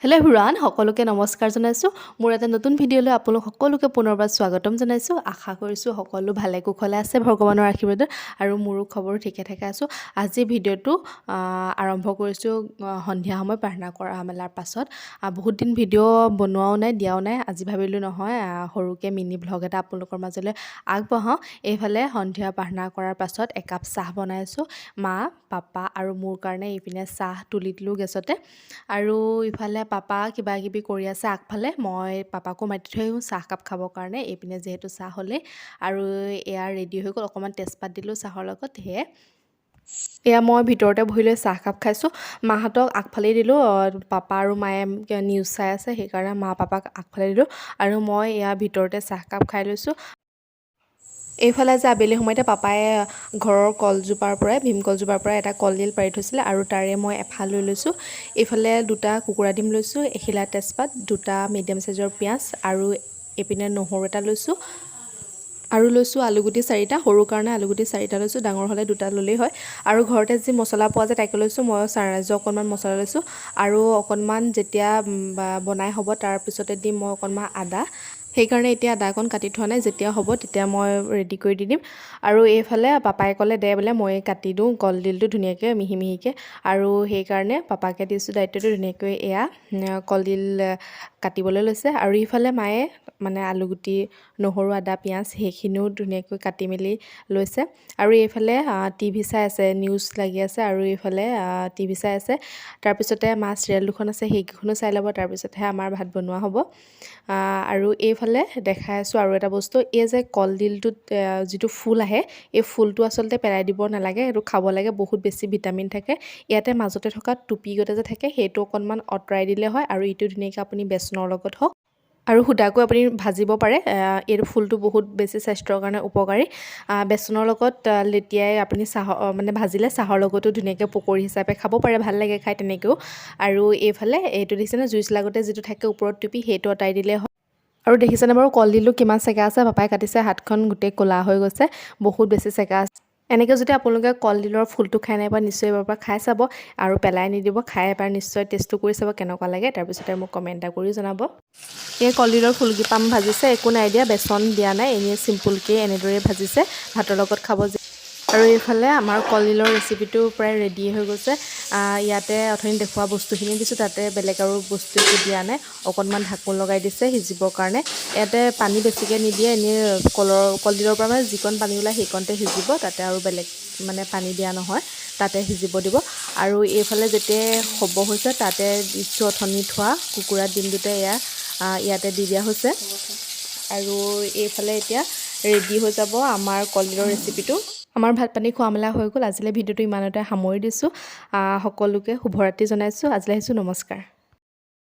Hello' everyone, সকলোকে নমস্কাৰ জনাইছোঁ। মোৰ এটা নতুন ভিডিঅ'লৈ আপোনালোক সকলোকে পুনৰবাৰ স্বাগতম জনাইছোঁ। আশা কৰিছোঁ সকলো ভালে কুশলে আছে ভগৱানৰ আশীৰ্বাদত আৰু মোৰো খবৰ ঠিকে থাকে আছোঁ। আজি ভিডিঅ'টো আৰম্ভ কৰিছোঁ সন্ধিয়া সময় প্ৰাৰ্থনা কৰা মেলাৰ পাছত। বহুত দিন ভিডিঅ' বনোৱাও নাই, দিয়াও নাই। আজি ভাবিলোঁ নহয়, সৰুকৈ মিনি ভ্লগ এটা আপোনালোকৰ মাজলৈ আগবঢ়াওঁ। এইফালে সন্ধিয়া প্ৰাৰ্থনা কৰাৰ পাছত একাপ চাহ বনাইছোঁ। মা, পাপা আৰু মোৰ কাৰণে এইপিনে চাহ তুলি দিলোঁ গেছতে। আৰু ইফালে পাপা কিবা কিবি কৰি আছে আগফালে। মই পাপাকো মাতি থৈ আহোঁ চাহকাপ খাবৰ কাৰণে। এইপিনে যিহেতু চাহ হ'লেই আৰু এয়া ৰেডি হৈ গ'ল। অকণমান তেজপাত দিলোঁ চাহৰ লগত, সেয়াই। এয়া মই ভিতৰতে বহি লৈ চাহকাপ খাইছোঁ। মাহঁতক আগফালেই দিলোঁ। পাপা আৰু মায়ে নিউজ চাই আছে, সেইকাৰণে মা পাপাক আগফালে দিলোঁ আৰু মই এয়া ভিতৰতে চাহকাপ খাই লৈছোঁ। এইফালে যে আবেলি সময়তে পাপাই ঘৰৰ কলজোপাৰ পৰাই, ভীমকলজোপাৰ পৰা এটা কলডিল পাৰি থৈছিলে আৰু তাৰে মই এফাল লৈ লৈছোঁ। এইফালে দুটা কুকুৰা ডিম লৈছোঁ, এখিলা তেজপাত, দুটা মিডিয়াম চাইজৰ পিঁয়াজ আৰু এইপিনে নহৰু এটা লৈছোঁ আৰু লৈছোঁ আলুগুটি চাৰিটা। সৰু কাৰণে আলুগুটি চাৰিটা লৈছোঁ, ডাঙৰ হ'লে দুটা ল'লেই হয়। আৰু ঘৰতে যি মছলা পোৱা যায় তাকে লৈছোঁ। মই ছানৰাইজৰ অকণমান মছলা লৈছোঁ আৰু অকণমান যেতিয়া বনাই হ'ব তাৰপিছতে দিম মই অকণমান আদা। সেইকাৰণে এতিয়া আদা অকণ কাটি থোৱা নাই, যেতিয়া হ'ব তেতিয়া মই ৰেডি কৰি দি দিম। আৰু এইফালে পাপাই ক'লে, দে বোলে মই কাটি দিওঁ কলডিলটো ধুনীয়াকৈ মিহি মিহিকৈ। আৰু সেইকাৰণে পাপাকে দিছোঁ দায়িত্বটো। ধুনীয়াকৈ এয়া কলডিল কাটিবলৈ লৈছে আৰু ইফালে মায়ে মানে আলুগুটি, নহৰু, আদা, পিঁয়াজ সেইখিনিও ধুনীয়াকৈ কাটি মেলি লৈছে। আৰু এইফালে টিভি চাই আছে, নিউজ লাগি আছে আৰু এইফালে টিভি চাই আছে। তাৰপিছতে মা চিৰিয়েল দুখন আছে, সেইকেইখনো চাই ল'ব, তাৰপিছতহে আমাৰ ভাত বনোৱা হ'ব। আৰু এইফালে দেখাই আছোঁ আৰু এটা বস্তু। এই যে কলডিলটোত যিটো ফুল আহে, এই ফুলটো আচলতে পেলাই দিব নালাগে, সেইটো খাব লাগে, বহুত বেছি ভিটামিন থাকে। ইয়াতে মাজতে থকা টুপি গতে যে থাকে, সেইটো অকণমান আঁতৰাই দিলে হয় আৰু ইটো ধুনীয়াকৈ আপুনি বেচনৰ লগত হওক আৰু সুদাকৈ আপুনি ভাজিব পাৰে। এই ফুলটো বহুত বেছি স্বাস্থ্যৰ কাৰণে উপকাৰী। বেচনৰ লগত লেটিয়াই আপুনি চাহৰ মানে ভাজিলে চাহৰ লগতো ধুনীয়াকৈ পকৰি হিচাপে খাব পাৰে, ভাল লাগে খাই তেনেকৈও। আৰু এইফালে এইটো দেখিছেনে, জুই লাগোতে যিটো থাকে ওপৰত টুপি, সেইটো আঁতৰাই দিলে হয়। আৰু দেখিছেনে বাৰু কলডিলটো কিমান চেকা আছে? পাপাই কাটিছে, হাতখন গোটেই ক'লা হৈ গৈছে, বহুত বেছি চেকা আছে। এনেকৈ যদি আপোনালোকে কলডিলৰ ফুলটো খাই নাই পোৱা, নিশ্চয় এবাৰ পৰা খাই চাব আৰু পেলাই নিদিব। খাই এবাৰ নিশ্চয় টেষ্টটো কৰি চাব কেনেকুৱা লাগে, তাৰপিছতে মোক কমেণ্ট এটা কৰিও জনাব। এই কলডিলৰ ফুলকেইপাম ভাজিছে, একো নাই দিয়া, বেচন দিয়া নাই, এনেই চিম্পুলকৈ এনেদৰেই ভাজিছে ভাতৰ লগত খাব। আৰু এইফালে আমাৰ কলডিলৰ ৰেচিপিটো প্ৰায় ৰেডি হৈ গৈছে। ইয়াতে অথনি দেখুওৱা বস্তুখিনি দিছোঁ, তাতে বেলেগ আৰু বস্তু একো দিয়া নাই। অকণমান ঢাকোন লগাই দিছে সিজিবৰ কাৰণে। ইয়াতে পানী বেছিকৈ নিদিয়ে, এনেই কলডিলৰ পৰা মানে যিকণ পানী ওলায় সেইকণতে সিজিব, তাতে আৰু বেলেগ মানে পানী দিয়া নহয়, তাতে সিজিব দিব। আৰু এইফালে যেতিয়া হ'ব হৈছে, তাতে দিছোঁ অথনি থোৱা কুকুৰা ডিম দুটা, এয়া ইয়াতে দি দিয়া হৈছে। আৰু এইফালে এতিয়া ৰেডি হৈ যাব আমাৰ কলডিলৰ ৰেচিপিটো। আমাৰ ভাত পানী খোৱা মেলা হৈ গ'ল। আজিলৈ ভিডিঅ'টো ইমানতে সামৰি দিছোঁ। সকলোকে শুভৰাত্ৰি জনাইছোঁ। আজিলৈ আহিছোঁ, নমস্কাৰ।